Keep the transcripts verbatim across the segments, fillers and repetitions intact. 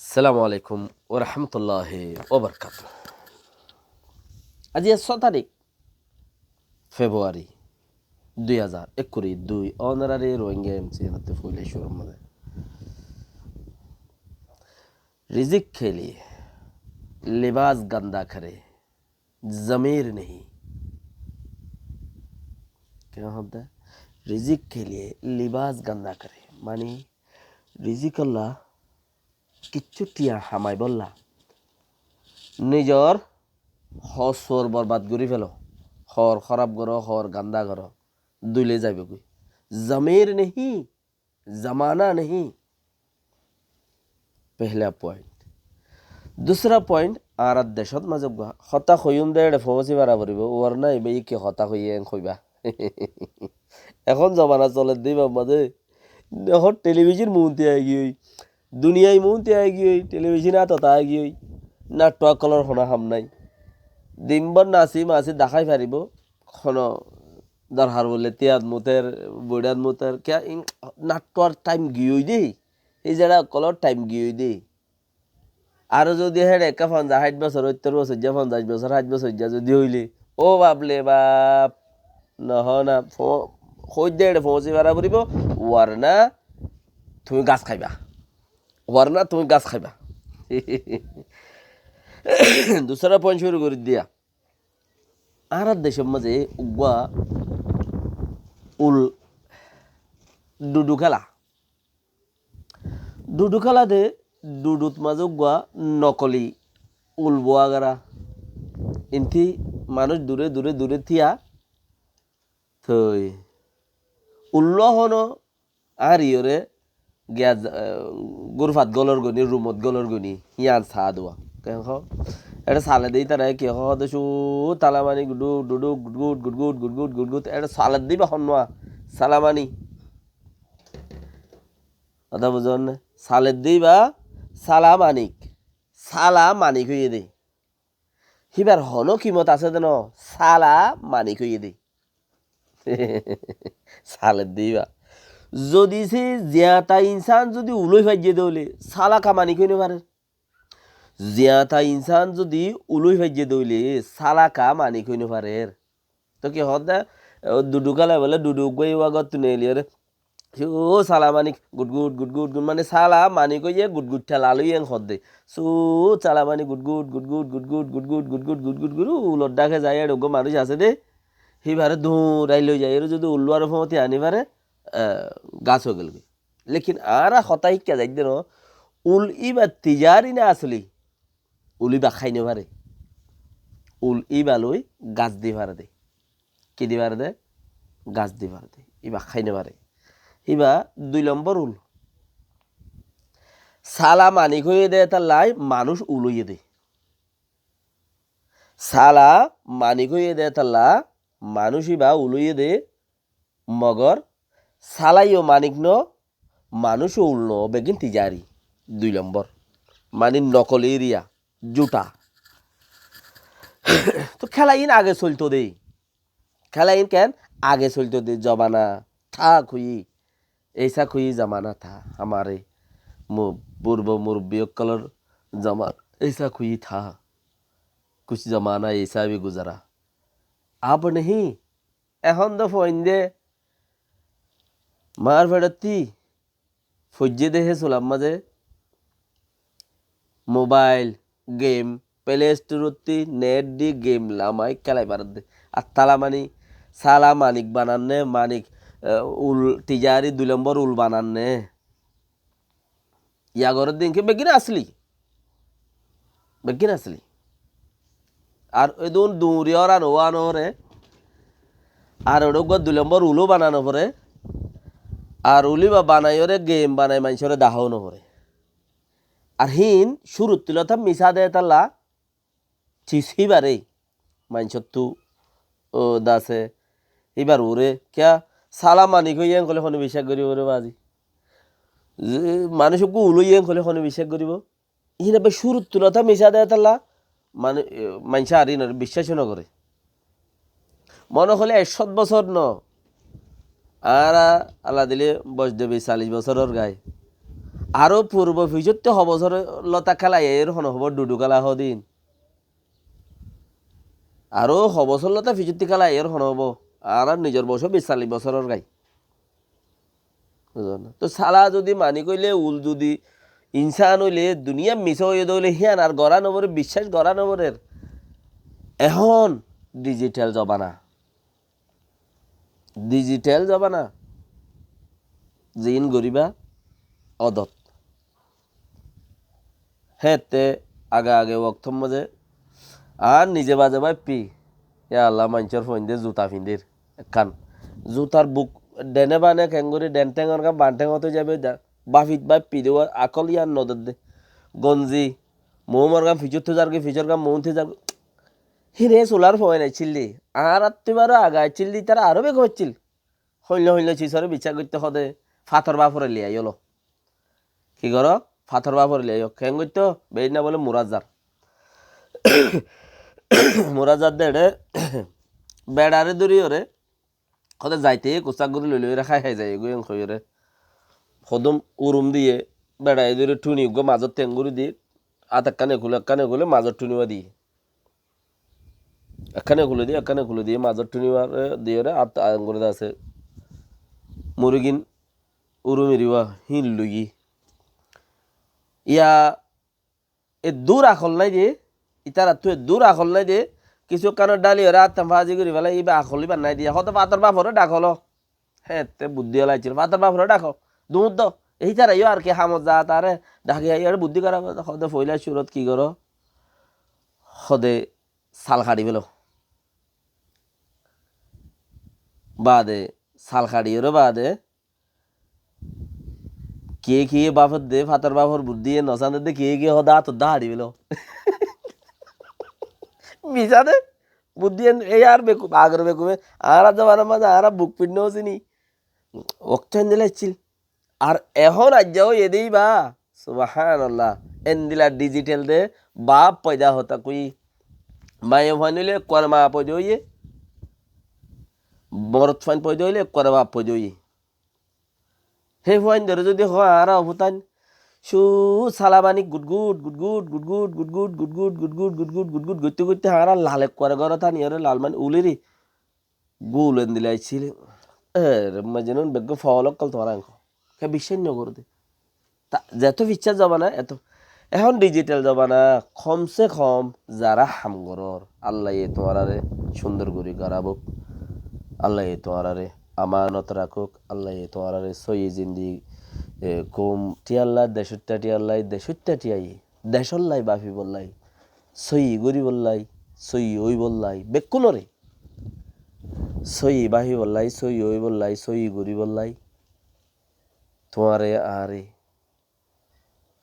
Assalamu alaikum warahmatulláhi wabarakátuhu. Aijja só tarík Februari dui házar ekkuri dui, ónorari Rohingya M C N ottú foila cúrur mazé, rizík ke liye libás gandá karé, zamir nehí. Kiyá hoódde? Rizík ke liye libás gandá karé. Mani, rizíkolla kiccú thiañ hamaibólla nizor hóor-suor borbad gorí félo, hóor hóraf goró, hóor gandá goró, dúli zaibói. Zamir nehí, zamana nehí. Pehla point. Dusra point, añárar decót mazé uggúa hotá hoiyúm de éçe foóñsi fara foribó, warna ibá ki hotá hoiyé en hoibá. Ehón zomana soler de ibár mazé. Ehón telibicon muúnti aigiyói, duniyai muúnti aigiyói, telibicon átot aigiyói, natthua ókkolor honó ham nái. Dinbór nasi masi dahái faribó, honó dorhar óile tiyat muter, buiçat muter, kiyá in natthuar thaim giyói dé, hízeçá ókkolor thaim giyói dé. Aró zodi héçe ekká fonzaic háit bosór, óittor bosóijja, fonzaic bosór, háit bosóijja zodi óile, ó bafle baf, nohó na, fo-, hoóidde éçe foóñsi fara foribó, warna tuñí gas háiba. Warna tuñí gas háiba. Dusra point cúru gorí diya. Añárar decór mazé uggúa ul dhudu kéla. Dhudu kéla de, dhudut mazé uggúa nokoli ul boówa gorá. Intí manúic duré duré duré tíya. Toi ullúa honó añáriyoré giya, eh, gúrfat gólor goní, rumot gólor goní, yían saá dua. Keén hoó? Eçé sale de ítara ki hoó de, cú talamani gudu, dudu, gudgut, gudgut, gudgut, gudgut. Eçé sale de íba honnúa, salamani. Hotá buzón né? Sale de íba salamanik. Salamanik óiye de. Híbar honó kimot asé de no, salamanik óiye de. Sale de íba. Zodi se ziyata insán zodi ulói faijje de óile, salaka manik ói no farer. Ziyata insán zodi ulói faijje de óile, salaka manik ói no farer. Toi ki hoódde, ó dhudu kéla bóle, dhudu uggúa uwá gottú neeliyóre. Cú salamanik, gudgut, gudgut, gud, mane salamanik óiye, gudgut tela lóiye en hoódde. Cú salamanik, gudgut, gudgut, gudgut, gudgut, gudgut, gudgut, gudgut, ulor dháke zai, eçe uggúa manúic asé de, híbare duñrai loi zai, ere zodi ullúare foóñti aní fare, eh, gas ói gelgói. Lekin añára hotá híkka zaidde no, ul íba tijari na asoli. Ul íba hái no fare. Ul íba loi gas di fare de. Ki di fare de? Gas di fare de. Íba hái no fare. Íba dui lombor ul. Sala manik óiye de étalla manúic ul óiye de. Sala manik óiye de étalla manúic íba ul óiye de. Mogor sala yó manik no, manúic yó ul no, beggín tijari. Dui lombor. Mani nokoli eriya, juta. Toi kéla iín age solto de. Kéla iín keén? Age solto de, zomana tha kuyi. Eisa kuyi zomana tha. Hamare mu-, purbo murubbi ókkolor zomana eisa kuyi tha. Kuch zomana eisa bhi guzara. Ab nahi. Ehón de fuainde maar feçottí foijjé de hé sular mazé mobail, gem, Play Store ottí net di gem lamai kélai faredde. Ar talamani, sala manik bananne, manik, eh, ul tijari dui lombor ul bananne. Yá gorédde inke beggín asli. Beggín asli. Ar edún duñri óran ówa no fore. Ar eçé uggúa dui lombor uló bana no fore. Ar ul íba banaiyóre gem banai maincóre dahá no fore. Ar hín cúruttu lóta misá de étalla. Cis híbaré maincóttu, ó, dase híbar uore kiyá sala manik óiye en hoilé hone biccác goríbo re bazi? Ze manúic uggúa ul óiye en hoilé hone biccác goríbo? Híin ebbe cúruttu lóta misá de étalla mani-, e, maincé ar híinore biccác no goré. Mone hoilé ekcót bosór no, añára Allah dile boc de bic callic bosóror gai. Aró furbo fisóttu ho bosór lóta kéla aiyér hone hoibó, dhudu kéla hodin. Aró ho bosór lóta fisóttu kéla aiyér hone hoibó. Añárar nizor boyos bic callic bosóror gái. Buzón né? Toi sala zodi manik óile, ul zodi insán óile, duniyat misá óiye de óile, híyan ar gorá no foré, biccác gorá no forér. Ehón digital zobana. Digital zobana. Ziín goríba odot. Hétte age age woktór mazé añár nize baze báippi, ya Allah, maincór fuainde zuta findér ekkán. Zutar buk dhene bane kengori, dhen théngor gán ban théng ót ói zaibo, báfit báippi de, akól yián no der de. Gonzi, moumor gán fisóttu zargói, fisór gán moumttu zargói. Híne sular fuain accíl de, añárattú ibáro age accíl de, ítara aró beggún accíl. Hoilla hoilla cisóre biccá goittó hoó de, fator bafore loi aiyó lo. Ki goró? Fator bafore loi aiyó. Keén goittó? Beínna bóle murá zar. Murá zar de eçé beçare dóri ore, hoó de zaite kusa gorí loi loi ore hái hái zaiyé goi en hoi ore. Hodum urum diyé, beçaye dóri thuni uggúa mazót théng gorí diyé, át ekkán ekule ekkán ekule mazót thuni uwá diyé. Ekkáne kúle diyé, ekkáne kúle diyé, mazór thuniware diyóre, át anguré de asé. Murigín urumiriwa hín lugí. Iya, eddúr akol nái de, ítarattú eddúr akol nái de, kissú ekkánor dháli óre áttam fázi gorí félai, íba akol íbar nái de, hoó de fator báfore dhakolo. Héñtte buddí ola accíl, fator báfore dhakó, duñr do. Hítara yó ar ki hamot za, tare dhaki aiyóre buddí gorá, hoó de foila curot ki goró? Hoó de sal haçi félo. Baade sal haçi óre baade kiyé kiyé báfedde, fator báfor buddíye no sándedde, kiyé kiyé hoó de átoddá haçi félo. Misá de, buddíye, ei ar bekuf, agor bekufe, añára zobanar mazé añára buk fitna ósini. Októ endilla accíl. Ar ehón aijja óiye de íba, subhánallah, endilla digital de baf foida hotá koi. Maiya fuain óile ekkuare maa foida óiye, morot fuain foida óile ekkuare baf foida óiye. Hé fuaindóre zodi hoó añára ofútain, cú salabanik gutgut, gutgut, gutgut goitté goitté añára lal ekkuare górot aniyóre lal mani uliri gul endilla accíl. Ere Majnun beggún fogol ókkol tuáñra engó. Ke biccác no goró de. Ta, zeto ficcár zobana, eto. Ehón digital zobana, kom se kom zara ham gorór, Allaye tuáñrare cúndor gorí gorabók. Allaye tuáñrare amanot rakók. Allaye tuáñrare sóiyi zindigi, e, koum thíyalla, decóitta thíyalla, decóitta thíyaye. Decóllai, báfibollai, sóiyi goríbollai, sóiyi óibollai, bekkúnore. Sóiyi báfibollai, sóiyi óibollai, sóiyi goríbollai. Tuáñre, añáre,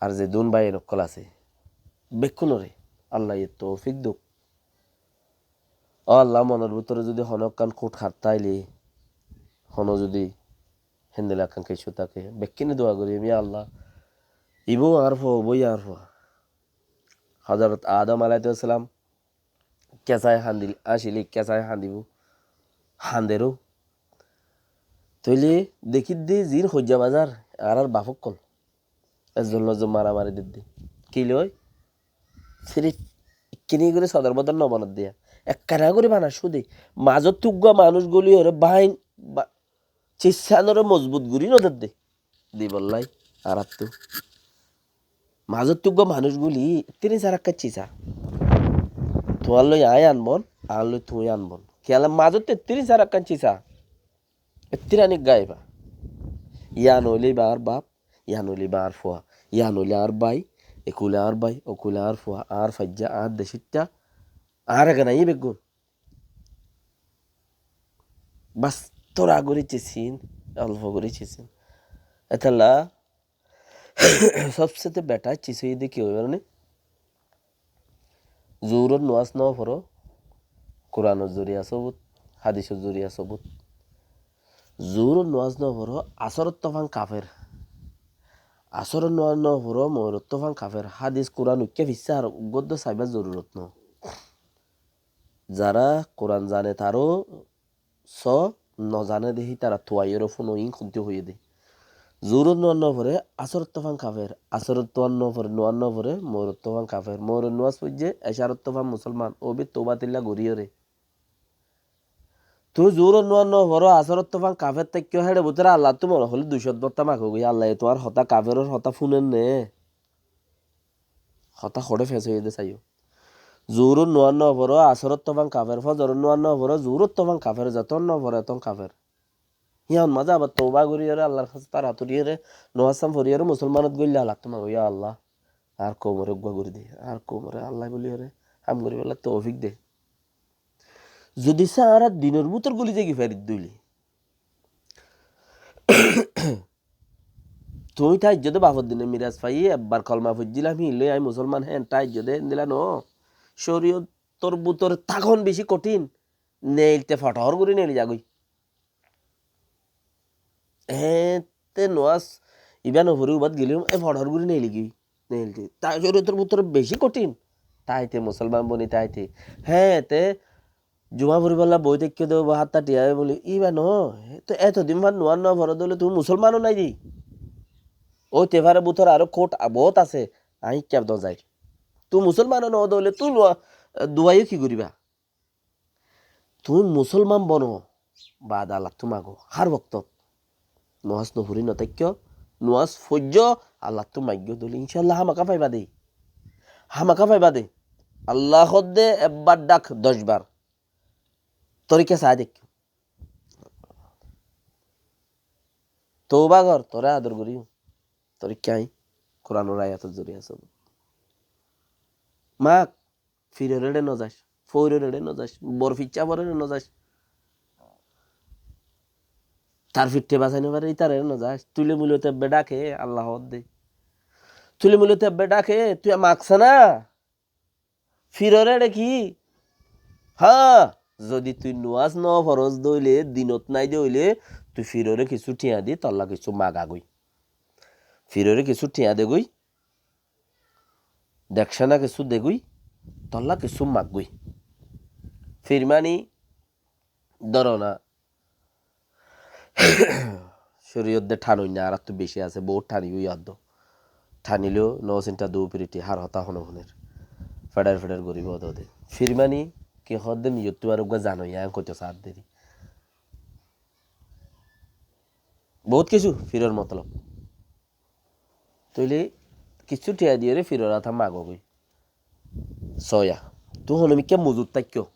ar zedún báiyain ókkol asé, bekkúnore Allaye toufik douk. Ó Allah, monor bútore zodi honó ekkán kút hár táile, honó zodi héndilla ekkán kessú táke, bekkúne dua gorí, ya Allah, ibá añár fua, ibá añár fua. Hozorot Adom alaihissalam kessái handil, asíli kessái handibó, handeró. Tóile dekídde zin hoijja bazar, añárar baf ókkol. Ezzon lozzon maramari dedde. Ki loi? Sirif ikkini gorí sodor bodor no banadde. Ekkana gorí banaccú de. Mazóttu uggúa manúic goli óre báin, ba-, cissánoré mozbut gorí no dedde. Dibollai, añárattu. Mazóttu uggúa manúic goli, ettiri sarakka cisá. Tuáñlloi aññí anbón, añálloi tuñí anbón. Kiyólla mazóttu ettiri sarakka cisá. Ettiri anik gaiba. Yián óile íba añár baf, yián óile íba añár fua, yián óile añár bái, ekule añár bái, okule añár fua, añár faijja, añár decóitta, añár egana yí beggún. Bas, tora gorí cisín, olfo gorí cisín. Etolla sobsete beta cis óiye de ki óibo né? Zuhuror nomaz no foró, Kuranor zoriya sobut, hadisor zoriya sobut. Zuhuror nomaz no foró, Asoror tofán kafer. Asoror nomaz no foró, Mogoribor tofán kafer. Hadis, Kuran uikká fissá ar uggúa dó saibar zorurot no. Zara Kuran zane taró só, no zane de hítara tuaiyóre fúno, iín hontú hoiyé de. Zuhurot nuáz noforé, asorottú fán kafer, asorottú fán noforé, nuáz noforé, mogoribottu fán kafer, mogorib nuáz foijjé, ecarottú fán musolman, ói bái touba tilla goríyoré. Tuñí zuhurot nuáz noforó, asorottú fán kafer táikko, héçe bútore Allattú mone hoilé ducót botta magó goi, Allaye tuáñr hotá, kaferor hotá fúner né? Hotá hoçé fes óiye dé saiyó. Zuhurot nuáz noforó, asorottú fán kafer, fozorot nuáz noforó, zuhurottu fán kafer, zetón noforó etón kafer. Híyan mazé abar touba goríyoré, Allar hañsé tara turíyoré, nuáz san foríyoré, musolmanot goillé Allattú magó, ya Allah, añár koumoré uggúa gorí de, añár koumoré Allaye bóliyoré ham goríbolla toufik de. Zodi sá añára dinor bútor goli zaigói fari dóile, tuñí táijjo dé bafor dine miras faiyé, ebbar kolma foijjílam, híin loi aññí musolman, héen táijjo dé, héndilla noó. Córiyotor bútore tákon bicí kothín, neilite fothor gorí neili zagói. Eéñtte nuáz ibá noforí ubát geliyum, e fothor gorí neili giyói, neilite. Tar córiyotor bútore bicí kothín. Táite musolman boni táite. Héeñte juma foribálla boi táikko dé óibo, hátta thiañ óibo bóli, íba noó. Te etodin fán nuáz noforó dé óile tuñí musolmanó nái dé. Óite fare bútore aró koth boóut asé, aññí kiyá nozair. Tuñí musolmanó noó dé óile tuñí nuá-, duwa yó ki goríba? Tuñí musolman bono, baade Allattú magó, hár woktot. Nuáz noforí notáikko, nuáz foijjó, Allattú maiggó dóile, incálla hámaká faiba dé. Hámaká faiba dé. Allah hoódde ebbar dhák doc bar. Torikká saái deikkó. Touba gor, toré ador goríyum. Torikká aññí Kuranor ayator zoriya asé. Mak, firor eçe nozais, foiror eçe nozais, bor ficcá boror eçe nozais. Tar fitte basai nofaré, ítar eçe nozais. Tule mule tebbe dhake, Allah hoódde. Tule mule tebbe dhake, tui maksá na? Firor eçe ki? Há, zodi tui nuáz noforos dé óile, dinot nái dé óile, tui firore kissú thiañ di, tolla kissú magagói. Firore kissú thiañ degói, dekcána kissú degói, tolla kissú maggói. Fir mani dóro na, córiyot de than óinna, añárattú bicí asé, bout than óiye yó addo. Than óileyo no sinta du piriti, hár hotá hone huner. Feder feder goríbo de de. Fir mani ki hoódde nizottú ar uggúa zano, yián hoito saádde. Bout kissú firor motolob. Tóile kissú thiañ diyóre firor hotá magogói. Soya. Tui honomikká mozut táikko.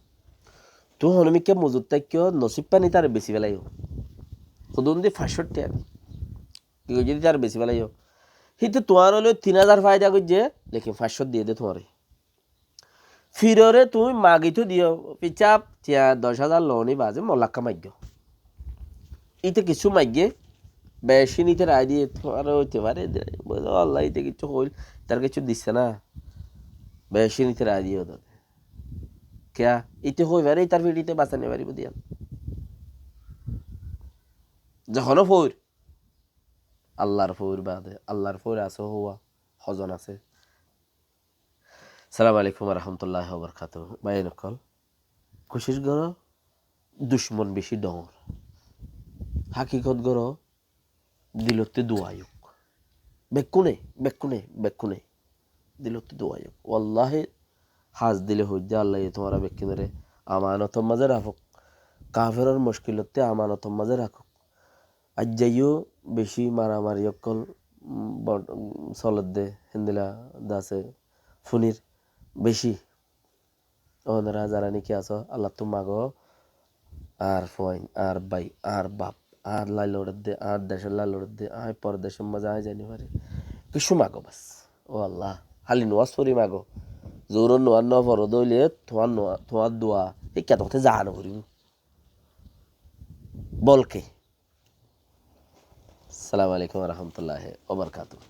Tui honomikká mozut táikko, nosíb fán ítare besi félaiyó. Hodún di fañs cót thiañ di. Ki goijjé de ítare besi félaiyó. Híte tuáñr óile tin házar faida goijjé, lekin fañs cót diyé de tuáñre. Firore tuñí magi tó diyó, ficcá thiañ doc házar loóni baade molakká maiggó. Íte kissú maiggé, becín íte raái diyé, tuáñre óite fare de, bóle, "Ó Allah, íte kissú hoil, tar kissú dissé na." Becín íte raái diyé ódode. Kiyá? Íte hoi fare, ítar fir íte basai no faribó de yián. Zehón ó foir, Allar foir baade, Allar foir asé hoó, hozon asé. Assalamu alaikum wa rahmatullahi wa barakatuhu. Báiyain ókkol, kucíc goró, ducmon bicí dhoóñr. Hákikot goró, dilottú dua aiyók. Bekkúne, bekkúne, bekkúne. Dilottú dua aiyók. Wallahi, hás dile hoiddé, Allaye tuáñra bekkúnore amanotor mazé rakók. Kaferor muckilottú amanotor mazé rakók. Aijja yó bicí maramari ókkol, mm, bot-, mm, soledde, héndilla dase funir bicí. Ónora zará niki asó, Allattú magó, añár fuain, añár bái, añár baf, añár lai loredde, añár decólla loredde, aññí pordecór mazé aññí zai no fari. Kissú magó bas. Ó Allah, háli nuáz fori magó. Zuhuror nuáz no foro dóile, tuáñr nuá-, tuáñr dua, híkka tuáñtte za no foribó. Bolke. Assalamu alaikum wa rahmatullahi wa barakatuhu.